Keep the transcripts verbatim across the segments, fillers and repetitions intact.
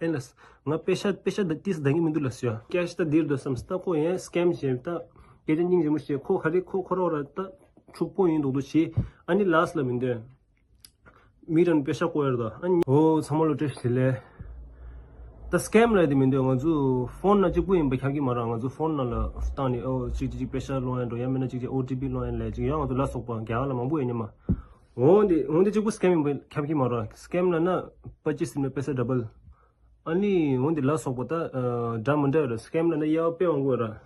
ཨེ་ལགས། ང་པེ་ཤ་པེ་ཤ་ད་ཏིས་ད་གི་མི་འདུག་ལགས་སོ། ཀེ་ཤ་ད་འདིར་འདུག་བསམ་སྟ་ཁོ་ཡང་སི་ཀེམ་བྱས་ད་སྐད་ཆ་སྙིང་རྗེ་མོ་བྱས། ཁོ་ག་རེ་ཁོ་ཁོ་རོགས་ར་ད་ཕྱུག་པོ་ཡིན་འདུག་འདུག་བྱས། ཨ་ནི་ལགས་ལ་མི་འདོན། མི་རང་པེ་ཤ་བཀོལ་ཡར་ད། ཨ་ནི་ཨོ་ཚང་མ་ལོ་བཀྲ་ཤིས་བདེ་ལེགས། ད་སི་ཀེམ་ལ་དེ་མི་འདོད། ང་ཚོ་ཕོན་ན་གཅིག་པུ་ཡིན་པ་ཁྱབ་ཀྱི་མ་རེད། ང་ཚོ་ཕོན་ན་ལ་བཏང་ནས་ཨོ་གཅིག་གཅིག་གཅིག་པེ་ཤ་སློང་ཡ་འགྲོ་ཡ་མིན་ན་གཅིག་གཅིག་ཨོ་ཊི་པི་སློང་ཡ་ལས་གཅིག་ཡང་ང་ཚོ་ལ་སོགས་པ་རྒྱ་གར་ལ་མང་པོ་ཡོད་ཉི་མ། འོང་དེ་འོང་དེ་གཅིག་པུ་སི་ཀེམ་ཡིན་པ་ཁྱབ་ཀྱི་མ་རེད། སི་ཀེམ་ལ་ན་པ་ཅི་སི་ནི་པེ་ཤ་ཌ་བལ། ཨ་ནི་འོན་ཏེ་ལ་སོགས་པ་ད་འདྲ་མི་འདྲ་ཡོད་རེད། སི་ཀེམ་ལ་ན་དབྱེ་བ་དཔེ་མང་པོ་ཡོད་ར།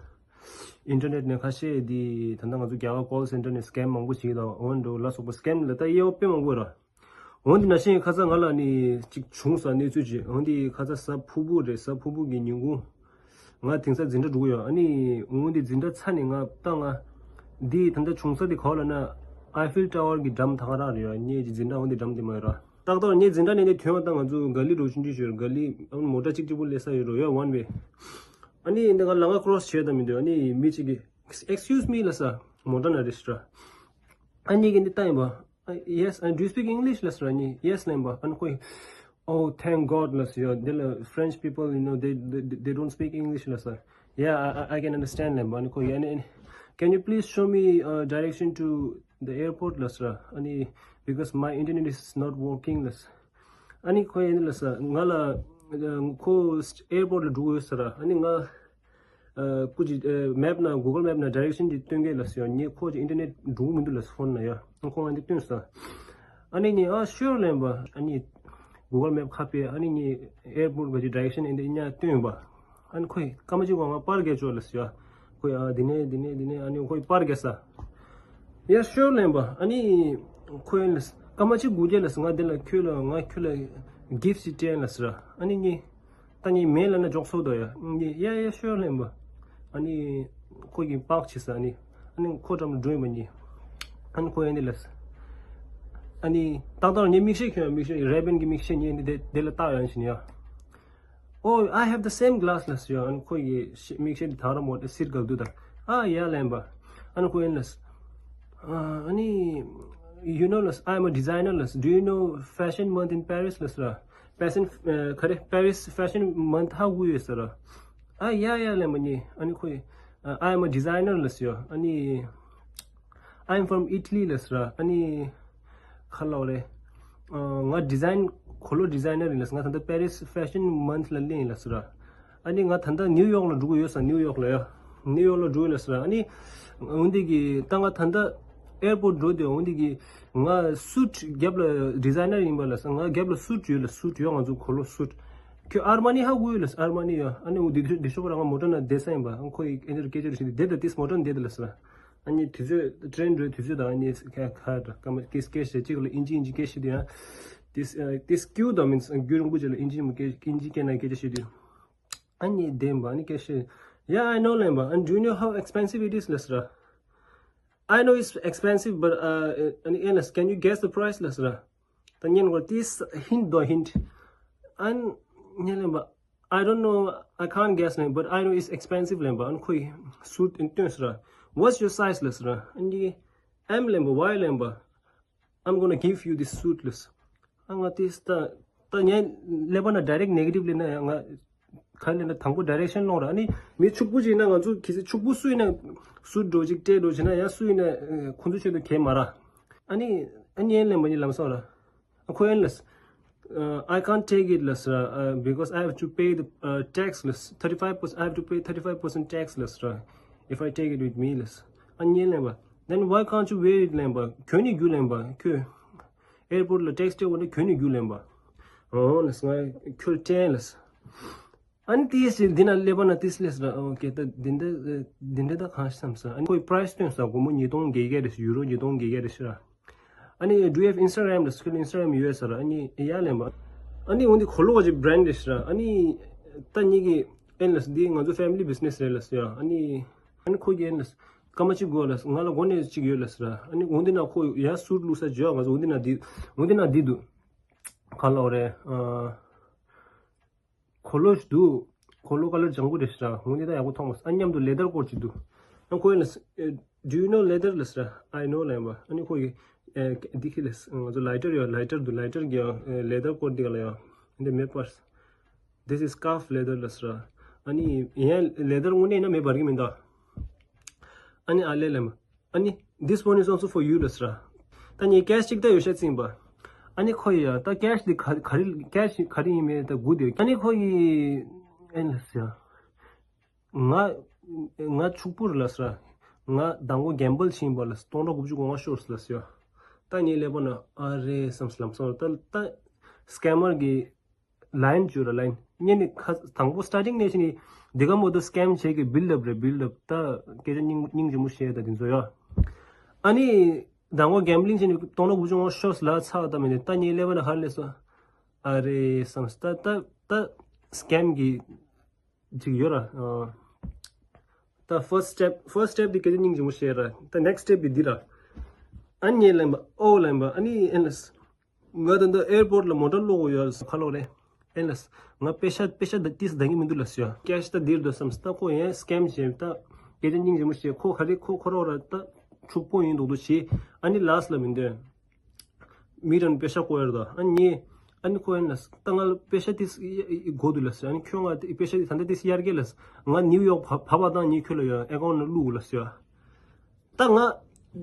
ཨིན་ཊར་ནེཊ་ནས་ཁ་ཤས་དེ་ད་ལྟ་ང་ཚོ་རྒྱ་གར་ཀོལ་སེན་ཊར་ནས་སི་ཀེམ་མང་པོ་བྱེད་ཀྱི་འདུག་འོན་ཏེ་ལ་སོགས་པ་སི་ཀེམ་ལ་ད་དབྱེ་བ་དཔེ་མང་པོ་ཡོད་ར། འོན་ཏེ་ན་ཤིང་ཁ་ཚ་ང་ལ་ནི་ཅིག་བྱུང་ས་གནས་ཚུལ་ཅིག་འོན་ཏེ་ཁ་ཚ་གཟའ་ཕུར་བུ་རེད། གཟའ་ཕུར་བུ་གི་ཉིན་གུང་ང་དེང་སང་འཛིན་གྲྭ་འགྲོ་གི་ཡོད། ཨ་ནི་འོན་ཏེ་འཛིན་གྲྭ་ཚར་ནས་ང་ད་ང་འདི་ད་ལྟ་བྱུང་ས་དེ་ག་བ་ལ་ན་ཨའི་ཕིལ་ཊ་ཝར་གི་འགྲམ་ད་ག་རང་རེད་ཡོད། ངེད་ཀྱི་འཛིན་གྲྭ་འོན་ཏེ་འགྲམ་དེ་མ་ཡོད་ར། ཏག་ཏག་ངས་འཛིན་གྲྭ་ནས་ནས་ཐོན་པ་དང་ང་ཚོ་ག་ལི་འགྲོ་ཆུང་ཆུང་ཞོར་ག་ལི་མོ་ཊ་གཅིག་གཅིག་པོ་སླེབས་ས་ཡོད་རོ་ཡ་ཝན་ཝེ། ཨ་ནི་འདི་ག་ལ་ང་ཀོ་རོ་སི་བྱས་དང་མི་འདུག་ཨ་ནི་མི་གཅིག་གིས་Excuse me ལ་ས་མོ་ཊ་ན་རེ་སི་ཊ། ཨ་ནི་གི་འདི་ལྟ་ཡིན་པ། Yes, and do you speak English ལ་ས་ར་ནི། Yes ལན་པ། ཨ་ནི་ཁོས། Oh, thank God ལ་ས་ཡོད། འདི་ལ་French people, you know, they, they, they don't speak English ལ་ས། Yeah, I, I, I can understand ལན་པ། ཨ་ནི་ཁོ་ཡ་ནི། Can you please show me uh, direction to the airport ལ་ས་ར། ཨ་ནི། Because my internet is not working ལ་ས། ཨ་ནི་ཁོ་ཡ་ནི་ལ་ས་ང་ལ་ཁོ་airport ལ་འགྲོ་ཡོད་ས་ར། ཨ་ནི་ང་ཨ་ཀུ་ཅི་map ན་Google map ན་direction ཅིག་སྟོན་གེ་ལ་ས་ཡོད། ངས་ཁོ་ཅི་internet འགྲོ་མི་འདུག་ལ་ས་ཕོན་ན་ཡ། ཁོ་ང་འདི་སྟོན་ས། ཨ་ནི་ངས་ཨ་sure ལན་པ། ཨ་ནི་Google map ཁ་ཕྱེ། ཨ་ནི་ངས་airport ག་ཅི་direction ཨེ་འདི་ཉ་སྟོན་པ། ཨ་ནི་ཁོས་སྐར་མ་གཅིག་གོང་ང་པར་རྒྱག་ཆོག་ལ་ཟེར་ཡ། ཁོས་ཨ་འདི་ནས་འདི་ནས་འདི་ནས་ཨ་ནི་ཁོས་པར་རྒྱག་ས། ཡ་sure ལན་པ། ཨ་ནི་ཁོས་ལ་སྐར་མ་གཅིག་སྒུག་རྒྱག་ལ་ཟེར། ང་འདི་ལ་ཁྱོད་ལ་ང་ཁྱོད་ལ་gift ཅིག་སྤྲད་ལ་ཟེར། ཨ་ནི་ངས་ད་ངས་མེད་ལ་ན་འཇོག་སོ་དོ་ཡ། ཡ་ཡ་sure ལན་པ། ཨ་ནི་ཁོ་གིས་པག་བྱས་ས། ཨ་ནི་ཨ་ནི་ཁོ་འགྲམ་ལ་འགྲོ་ཡིན་པ་ཉིད། ཨ་ནི་ཁོ་ཡ་འདི་ལ་ཟེར། ཨ་ནི་ཏག་ཏག་ངས་མིག་ཤེལ་གྱོན། མིག་ཤེལ་རེ་བན་གྱི་མིག་ཤེལ་ངས་འདི་དེ་དེ་ལ་བལྟ་ཡང་ཞིན་ཡ། Oh, I have the same glass ལ་ཟེར་ཡ། ཨ་ནི་ཁོ་ཡི་ཤེ་མིག་ཤེལ་དེ་དག་ར་མོ་དེ་སིར་གལ་དུ་ད། ཨ་ཡ་ལན་པ། ཨ་ནི་ཁོ་ཡིན་ལ་ཟེར། ཨ་ནི་you know ལ་ཟེར། I am a designer ལ་ཟེར། Do you know fashion month in Paris ལ་ཟེར། Fashion ཨ་ག་རེ་Paris fashion month ཧ་གོ་ཡོད་ཟེར། ཨ་ཡ་ཡ་ལན་པ་ཉིད། ཨ་ནི་ཁོ་ཡི་ཨ་I am a designer ལ་ཟེར་ཡ། ཨ་ནི། I'm from Italy ལ་ཟེར། ཨ་ནི་ཁ་ལོ་རེ། ང་design གོ་ལོ་designer ཡིན་ལ་ཟེར། ང་ད་ལྟ་Paris fashion month ལ་སླེབས་ཡིན་ལ་ཟེར། ཨ་ནི་ང་ད་ལྟ་ནིའུ་ཡོག་ལ་འགྲོ་གི་ཡོད་ཟེར། ནིའུ་ཡོག་ལ་ཡ། ནིའུ་ཡོག་ལ་འགྲོ་ཡོད་ལ་ཟེར། ཨ་ནི་འོན་ཏེ་གི་ད་ང་ད་ལྟ་airport འགྲོ་དེ་འོན་ཏེ་གི་ང་suit རྒྱབ་ལ་designer ཡིན་པ་ལ་ཟེར། ང་རྒྱབ་ལ་suit ཡོད་ལ། suit ཡོད་ང་ཚོ་གོ་ལོ་suit། ཁྱོད་Armani ཧ་གོ་ཡོད་ལ་ཟེར། Armani ཡ། ཨ་ནི་འོ་དེ་དེ་ཤོག་པ་ར་ང་མོ་ཊ་ན་བསྡད་ས་ཡིན་པ། ཨ་ཁོ་ཡི་ཨེ་འདིར་སྐད་ཆ་རེ་ཞིག་དེ་དེ་ད་ཏིས་མོ་ཊ་ན་བསྡད་དེ་ལ་ཟེར། ཨ་ནི་དུས་ཚོད་train འགྲོའི་དུས་ཚོད་དང་ཨ་ནི་ཁ་ཁ་ཁ་མ་ཀིས་སྐད་བཤད་ཅིག་ལ་ཨིན་ཇི་ཨིན་ཇི་སྐད་བཤད་དུས་ཡང་ཏིས་ཏིས་ཀྱུ་དང་མིན་རྒྱུ་རིང་པོ་ཅིག་ལ་ཨིན་ཇི་མ་སྐད་ཨིན་ཇི་སྐད་ན་སྐད་ཆ་བཤད་དུས། ཨ་ནི་བདེན་པ། ཨ་ནི་སྐད་བཤད། Yeah, I know ལན་པ། And do you know how expensive it is ལ་ཟེར། I know it's expensive, but uh, ཨ་ནི་ཨེ་ལ་can you guess the price ལ་ཟེར། ད་ཉན་གོ་ཏིས་hint དོ་hint། ཨ་ནི་ཉན་ལན་པ། I don't know, I can't guess ལན། But I know it's expensive ལན་པ། ཨ་ནི་ཁོ་ཡི་suit ཨ་ནི་སྟོན་ཟེར། What's your size ལ་ཟེར། ཨ་ནི་M ལན་པ། Why ལན་པ། I'm gonna give you this suit ལ་ཟེར། ཨ་ང་ཏིས་ད་ད་ངས་ཀླད་པ་ན་direct negative ལེན་ན་ཡང་ང་ག་ལེན་ན་དང་པོ་direction སློང་ར། ཨ་ནི་མི་ཕྱུག་པོ་ཅིག་ཡིན་ན་ང་ཚོ་གལ་སྲིད་ཕྱུག་པོ་སུ་ཡིན་ན་suit འགྲོ་ཅིག་སྤྲད་འགྲོ་བྱས་ན་ཡང་སུ་ཡིན་ན་ཁོང་ཚོ་ཆེད་དུ་གལ་མ་ར། ཨ་ནི་ཨ་ནི་ཡན་ལེན་པ་ནི་ལམ་སང་ར། ཁོ་ཡན་ལ་ཟེར། Uh, I can't take it ལ་ཟེར། Uh, because I have to pay the uh, tax ལ་ཟེར། thirty-five percent, I have to pay thirty-five percent tax ལ་ཟེར། If I take it with me ལ་ཟེར། ཨ་ཉན་ལེན་པ། Then why can't you wear it ལེན་པ། གྱོན་ནི་རྒྱུ་ལེན་པ། ཁྱོད་airport ལ་tax སྤྲད་འོ་ན་གྱོན་ནི་རྒྱུ་ལེན་པ། འོ་ལ་ཟེར། ང་ཁྱོད་སྤྲད་ལ་ཟེར། ཨ་ནི་ཏིས་ཞིག་འདི་ན་ཀླད་པ་ན་ཏིས་ལས་ཟེར། ཨོ་ཀེ། ད་འདི་འདྲ་འདི་འདྲ་ད་གང་བསམ་ས། ཨ་ནི་ཁོའི་price སྟོན་ས། སྒོར་མོ་ཉིས་སྟོང་བརྒྱད་བརྒྱ་རེ་ཞིག་ཡུ་རོ་ཉིས་སྟོང་བརྒྱད་བརྒྱ་རེ་ཞིག་ར། ཨ་ནི་do you have Instagram ལ་ཟེར། Instagram ཡོད་ཟེར། ཨ་ནི་ཡ་ལེན་པ། ཨ་ནི་འོན་ཏེ་གོ་ལོག་གི་brand རེ་ཞིག་ར། ཨ་ནི་ད་ཉིད་ཀྱི་ཨེན་ལ་ཟེར། འདི་ང་ཚོ་family business རེད་ལ་ཟེར། ཨ་ནི་ཨ་ནི་ཁོ་གི་ཨེན་ལ་ཟེར། སྐར་མ་གཅིག་དགོས་ལ་ཟེར། ང་ལ་སྒོ་ནས་གཅིག་ཡོད་ལ་ཟེར། ཨ་ནི་འོན་ཏེ་ན་ཁོ་ཡ་suit བླུགས་ས་བྱོས། ང་ཚོ་འོན་ཏེ་ན་འདི་འོན་ཏེ་ན་འདི་འདུག་ག་ལོག་རེད། ཨ། གོ་ལོ་ཞིག་འདུག་གོ་ལོ་color ལྗང་ཁུ་རེད་ཤག་འོ་འདི་ད་ཡག་པོ་མཐོང་མ་སོང་། ཨ་མཉམ་དུ་leather coat ཅིག་འདུག་ཨ་ཁོ་ཡིན་ལ་ཟེར། Do you know leather ལ་ཟེར། I know ལ་ཡིན་པ། ཨ་ནི་ཁོ་ཡི་འདི་ཁི་ལ་ང་ཚོ་lighter ཡོད། lighter འདུག lighter གི་leather coat འདི་ག་ལ་ཡོད། འདི་མེད་པར། This is calf leather ལབ་སོང་ར། ཨ་ནི་ཡང་ལེ་དར་དངོས་གནས་ཡིན་ན་མེད་པར་གི་མི་འདུག་ཨ་ནི་ཨ་ལས་ལབ་མ། ཨ་ནི། This one is also for you ལབ་སོང་ར། ད་ངས་ཀེཤ་གཅིག་ད་ཡོད་ཤ་ཚིག་ཡིན་པ། ཨ་ནི་ཁོ་ཡིས་ཡ་ད་ཀེཤ་འདི་ག་ག་རེ་ཀེཤ་ག་རེ་ཡིན་མིན་ད་སྒུག་བསྡད། ཨ་ནི་ཁོ་ཡིས་ཨེ་ལབ་སོང་ཡ། ང་ང་ཕྱུག་པོ་རེད་ལབ་སོང་ར། ང་མདང་དགོང་གེམ་བལ་ཕྱིན་པ་ལ་སྟོང་ཕྲག་དགུ་བཅུ་གོ་ལྔ་ཤོར་སོང་ལབ་སོང་ཡ། ད་ངས་ཀླད་པ་ན་ཨ་རེད་བསམ་སོང་ལམ་སང་ད་ད་སྐེམ་མར་གི་ལའིན་བརྗོད་ར་ལའིན། ངས་ནི་ཁ་དང་པོ་སི་ཊར་ཊིང་ནས་བྱས་ནི་འདི་ག་མོ་ཏོ་སྐེམ་བྱེད་ཀྱི་བིལ་ཌ་ཨབ་རེད། བིལ་ཌ་ཨབ་ད་སྐད་ཆ་སྙིང་སྙིང་རྗེ་མོ་བཤད་ད་དེ་ཚོ་ཡོད། ཨ་ནི་མདང་དགོང་གེམ་བླིང་བྱས་ནི་སྟོང་ཕྲག་དགུ་བཅུ་ང་ཤོར་ལ་ཚགས་ད་མི་འདི་ད་ངའི་ཀླད་པ་ན་ཧར་ལས་སོ། ཨ་རེ་བསམ་ད་ད་ད་སྐེམ་གི་ཅིག་ཡོད་ར། ད་ཕར་སི་ཊེབ་ཕར་སི་ཊེབ་འདི་སྐད་ཆ་སྙིང་རྗེ་མོ་བཤད་ར། ད་ནེག་སི་ཊེབ་འདི་འདི་ར། ཨ་ནི་ངས་ལབ་པ་ཨོ་ལབ་པ་ཨ་ནི་ཨེ་ལས། ང་ད་ལྟ་ཨེར་པོར་ཊི་ལ་མོ་ཊར་སློག་དགོས་ཡོད་ཁ་ལོག་རེད། ཨེ་ལས། ང་པེ་ཤ་པེ་ཤ་ད་ཏིས་ད་གི་མི་འདུག་ལབ་སོང་ཡ། ཀེཤ་ད་འདིར་འདུག་བསམ་སོང་ད་ཁོ་ཡང་སྐེམ་བྱས་ད་སྐད་ཆ་སྙིང་རྗེ་མོ་བཤད། ཁོ་ག་རེ་ཁོ་ཁོ་རོག་ར་ད་ཕྱུག་པོ་ཡིན་མདོག་མདོག་བྱས། ཨ་ནི་ལ་སི་ལ་མི་འདོད། མི་རང་པེ་ཤ་བཀོག་ཡ་རེད་ད། ཨ་ནི་ཨ་ནི་ཁོ་ཡང་ལ་སི་ད་ང་ལ་པེ་ཤ་ཏིས་དགོས་འདུག་ལབ་སོང་། ཨ་ནི་ཁྱོད་ང་པེ་ཤ་ཏིས་ད་ལྟ་ཏིས་གཡར་གི་ལབ་སོང་། ང་ནིའུ་ཡོག་བ་བ་བ་དང་ངས་ཁྱོད་ལ་ཡ་ཨེ་ཀའུན་ཊི་ནང་བླུག་ལབ་སོང་ཡ། ད་ང་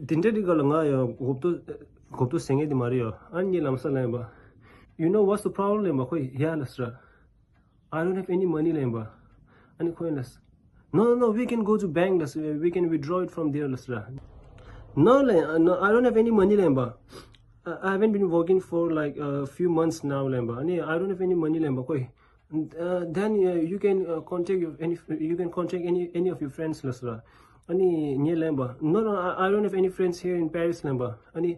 དེ་འདྲ་རིགས་ག་ལ་ང་ཡང་གོ་བསྡུར་གོ་བསྡུར་ཟེར་མཁན་དེ་མ་རེད་ཡ། ཨ་ནི་ངས་ལམ་སང་ལབ་པ། You know what's the problem ལབ་པ། ཁོ་ཡ་ལབ་སོང་ར། I don't have any money ལབ་པ། ཨ་ནི་ཁོ་ཡ་ལབ་སོང་། No, no, no, we can go to bank ལབ་སོང་། We can withdraw it from there ལབ་སོང་ར། No ལབ། No, I don't have any money ལབ་པ། I haven't been working for like a few months now ལབ་པ། ཨ་ནི་I don't have any money ལབ་པ་ཁོ་ཡ། Uh, then uh, you can uh, contact your any you can contact any any of your friends ལབ་སོང་ར། ཨ་ནི་ངས་ལབ་པ། No, no, I, I don't have any friends here in Paris ལབ་པ། ཨ་ནི་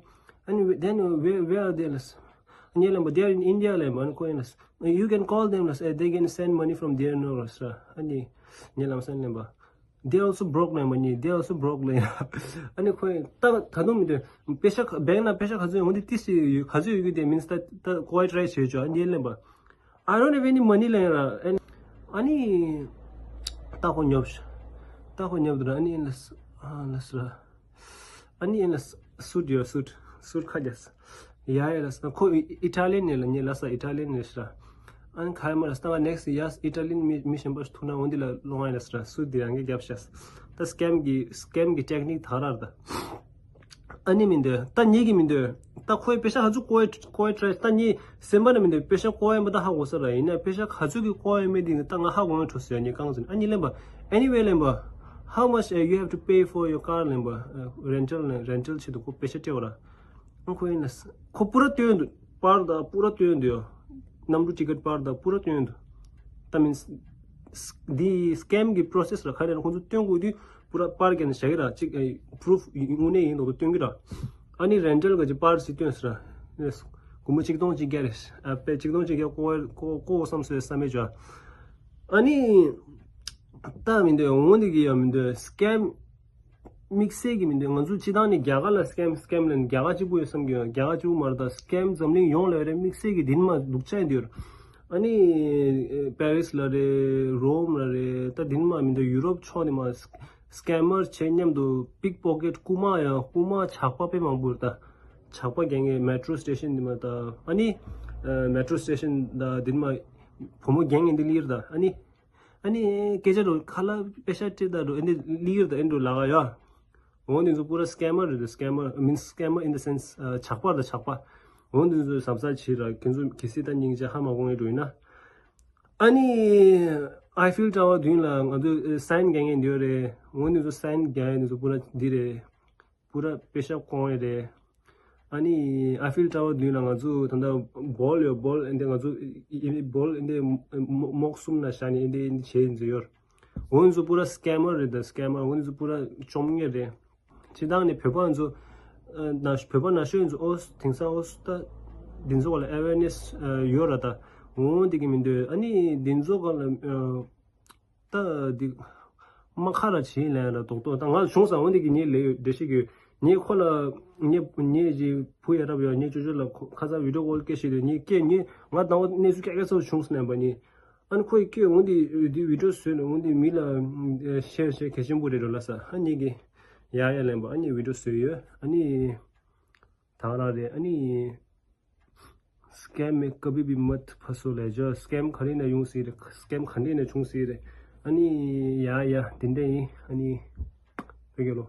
ཨ་ནི་then uh, where where are they ལབ་སོང་། ངས་ལབ་པ། They are in India ལབ་པ། ཨ་ནི་ཁོ་ཡ་ལབ་སོང་། You can call them ལབ་སོང་། They can send money from there ནོ་ལབ་སོང་ར། ཨ་ནི་ངས་ལམ་སང་ལབ་པ། They also broke ལབ་པ། ཨ་ནི་they also broke ལབ། ཨ་ནི་ཁོ་ཡ་ད་ད་དུང་མི་འདོད། པེ་ཤ་ཁ་བེང་ན་པེ་ཤ་ག་ཚོད་ཡོད་འོང་དེ་ཏིས་ཡོད་ག་ཚོད་ཡོད་གི་དེ་མིན་ད་ད་ཀོ་ཝའི་ཊི་རའི་ཊི་བྱེད་ཆོག་ཨ་ནི་ལབ་པ། I don't have any money ལབ་ར། ཨ་ནི་ད་ཁོ་ཉོབ་ཤ་ད་ཁོ་ཉོབ་འདུག་ར། ཨ་ནི་ཨེ་ལ་ཨ་ལ་སི་ར། ཨ་ནི་ཨེ་ལ་སུ་ཊི་ཡོད་སུ་ཊི་སུ་ཊི་ཁ་རྒྱབ་ཡ་ཨེ་ལ་ཁོ་ཨི་ཊ་ལི་ཡན་ནས་ལ་ངས་ལ་ས་ཨི་ཊ་ལི་ཡན་ནས་ཤ་ར། ཨ་ནི་ཁ་ཡ་མ་ལ་ས་ང་ནེག་སི་ཡ་ཨི་ཊ་ལི་ཡན་མི་མི་གཞན་པ་ཐུག་ན་འོ་འདི་ལ་ལོང་ཨེ་ལ་སི་ར། སུ་ཊི་འདི་རང་གིས་རྒྱབ་ཤ། ད་སི་ཀེམ་གི་སི་ཀེམ་གི་ཊེག་ནིག་ད་ར་ར་ད། ཨ་ནི་མི་འདོད། ད་ངེད་ཀྱི་མི་འདོད། ད་ཁོའི་པེ་ཤ་ག་ཚོད་བཀོག་བཀོག་ཊ་རའི་ད་ངས་སེམས་པ་ན་མི་འདོད། པེ་ཤ་བཀོག་ཡ་མེད་ད་ཧ་གོ་ས་ར། ཡིན་ན་པེ་ཤ་ག་ཚོད་ཀྱི་བཀོག་ཡ་མེད་འདི་ད་ང་ཧ་གོ་ཡ་འཕྲོ་ཟེར་ཡ་ངས་གང་ཟེར་ཨ་ནི་ལབ་པ། Anyway ལབ་པ། How much uh, you have to pay for your car ལབ་པ། རེན་ཊལ་ནས་རེན་ཊལ་ཆེད་དུ་ཁོ་པེ་ཤ་སྤྲད་པ་ར། ཨ་ཁོ་ཡིན་ན་ཁོ་པུ་ར་སྟོན་འདུག་པར་ད་པུ་ར་སྟོན་འདུག་ཡ། གནམ་གྲུ་ཊི་ཀེ་ཊི་པར་ད་པུ་ར་སྟོན་འདུག་ད་མིན་འདི་སི་ཀེམ་གི་པོ་རོ་སེ་སི་ར། ག་རེ་ལ་ཁོང་ཚོ་སྟོན་དགོས་དུས་པུ་ར་པར་རྒྱག་ནས་བཞག་གི་ར། ཅིག་པུ་རུབ་དངོས་གནས་ཡིན་མདོག་མདོག་སྟོན་གི་ར། ཨ་ནི་རེན་ཊལ་ག་ཅིག་པར་ཅིག་སྟོན་ཟེར་ར། སྒོར་མོ་ཆིག་སྟོང་ཅིག་རྒྱག་རེད། ཨ་པེ་ཆིག་སྟོང་ཅིག་རྒྱག་བཀོག་བཀོག་བཀོག་བསམ་སོས་བསམ་མེད་བྱ། ཨ་ནི་ད་མི་འདོད། འོང་འདི་གི་ཡ་མི་འདོད། སི་ཀེམ་དམིགས་བསལ་གྱི་མི་འདུག་ང་ཚོ་སྤྱི་བཏང་ནས་རྒྱ་གར་ལ་སི་ཀེམ་སི་ཀེམ་ལབ་ནས་རྒྱ་གར་གཅིག་པུ་ཡོད་བསམ་གྱི་ཡོད། རྒྱ་གར་གཅིག་པུ་མ་རེད། ད་སི་ཀེམ་འཛམ་གླིང་ཡོངས་ལ་ཡོད་རེད། དམིགས་བསལ་གྱི་འདི་ནས་མར་སྡུག་ཅག་ཡིན་འདུག་ཨ་ནི་པེ་རིས་ལ་རེད། རོམ་ལ་རེད། ད་འདི་ནས་མར་མི་འདུག་ཡུ་རོབ་ཕྱོགས་ནས་མར་སི་ཀེམ་མར་བྱེད་མཉམ་དུ་པིག་པོ་ཀེཊ། རྐུན་མ་ཡང་རྐུན་མ་ཇག་པ་དཔེ་མང་པོ་རེད། ད་ཇག་པ་རྒྱག་མཁན་མེ་ཊོ་སི་ཊེ་ཤན་འདི་མ་ད་ཨ་ནི་མེ་ཊོ་སི་ཊེ་ཤན་ད་འདི་ནས་མར་བུ་མོ་རྒྱག་མཁན་འདི་ལིར་ད་ཨ་ནི། ཨ་ནི་སྐད་ཆ་རུ་ཁ་ལག་པེ་ཤ་སྤྲད་ད་རུ་ཨ་ནི་ལིར་ད་ཨེ་འགྲོ་ལ་ག་ཡ། འོ་འདི་ཚོ་པུ་ར་སི་ཀེམ་མར་རེད། སི་ཀེམ་མར་མིན་སི་ཀེམ་མར་ཨིན་ད་སེན་སི་ཇག་པ་རེད། ཇག་པ། འོ་འདི་ཚོ་གཟབ་གཟབ་བྱེད་ར། ཁྱེད་ཚོ་གལ་སྲིད་ད་སྙིང་རྗེ་ཧ་མ་གོ་མཁན་འགྲོ་ཡིན་ན། ཨ་ནི་ཨའི་ཕིལ་ཊ་ཝར་མདུན་ལ་ང་ཚོ་སའིན་རྒྱག་མཁན་འདི་ཡོད་རེད། འོ་འདི་ཚོ་སའིན་རྒྱག་ཡ་འདི་ཚོ་པུ་ར་འདི་རེད། པུ་ར་པེ་ཤ་བཀོག་ཡ་རེད། ཨ་ནི་ཨའི་ཕིལ་ཊ་ཝར་མདུན་ལ་ང་ཚོ་ད་ལྟ་བོལ་ཡོད། བོལ་ཨེ་འདི་ང་ཚོ་ཨེ་འདི་བོལ་ཨེ་འདི་མོ་མོག་གསུམ་ན་བཞག་ནས་ཨེ་འདི་ཨེ་འདི་བྱས་ཡིན་ཚོད་ཡོད། འོ་འདི་ཚོ་པུ་ར་སི་ཀེམ་མར་རེད། ད་སི་ཀེམ་མར། འོ་འདི་ཚོ་པུ་ར་བཅོམ་མཁན་རེད། སྤྱི་བཏང་ནས་བོད་པ་ཚོ་ན་བོད་པ་ན་གཞོན་ཚོ་ཨོ་དེང་སང་ཨོ་ད་འདི་ཚོ་བ་ལ་ཨེ་ཝེར་ནེ་སི་ཡོད་ར། ད་འོ་འདི་གི་མི་འདོད། ཨ་ནི་འདི་ཚོ་ག་ལ། ད་འདི་མ་ཁ་ར་བྱིན་ལན་ར་རྡོག་རྡོག་ད་ང་བྱུང་ས་འོ་འདི་གི་ངས་ལས་ཡོད་འགྲེལ་བཤད་གི་ངས་ཁོ་ལ་ངས་ངས་ཀྱི་བུ་ཡ་རབ་ཡ་ངས་ཅོ་ཅོ་ལ་ཁ་སང་བི་ཌི་ཡོ་ཀོལ་སྐད་བཤད་དུས་ངས་སྐད་ངས་ང་དང་པོ་གནས་ཚུལ་སྐད་སྐད་ཚོ་བྱུང་སོང་ནས་པ་ནི་ཨ་ནི་ཁོ་ཡི་སྐད་འོ་འདི་འདི་བི་ཌི་ཡོ་བཟོས་ནས་འོ་འདི་མི་ལ་ཤེར་བྱེད་གལ་ཆེན་པོ་རེད་འགྲོ་ལ་ས་ཨ་ངས་ཀྱི་ཡ་ཡ་ལན་པ་ཨ་ནི་བི་ཌི་ཡོ་བཟོས་ཡོད། ཨ་ནི་ད་རང་རེད། ཨ་ནི། Scam में कभी भी मत फंसो ले जाओ। Scam ག་རེ་ནས་ཡོང་སྲིད་རེད། Scam ག་འདྲས་ནས་བྱུང་སྲིད་རེད། ཨ་ནི་ཡ་ཡ་དེ་འདྲས་ཡིན། ཨ་ནི་བོད་རྒྱལ་ལོ།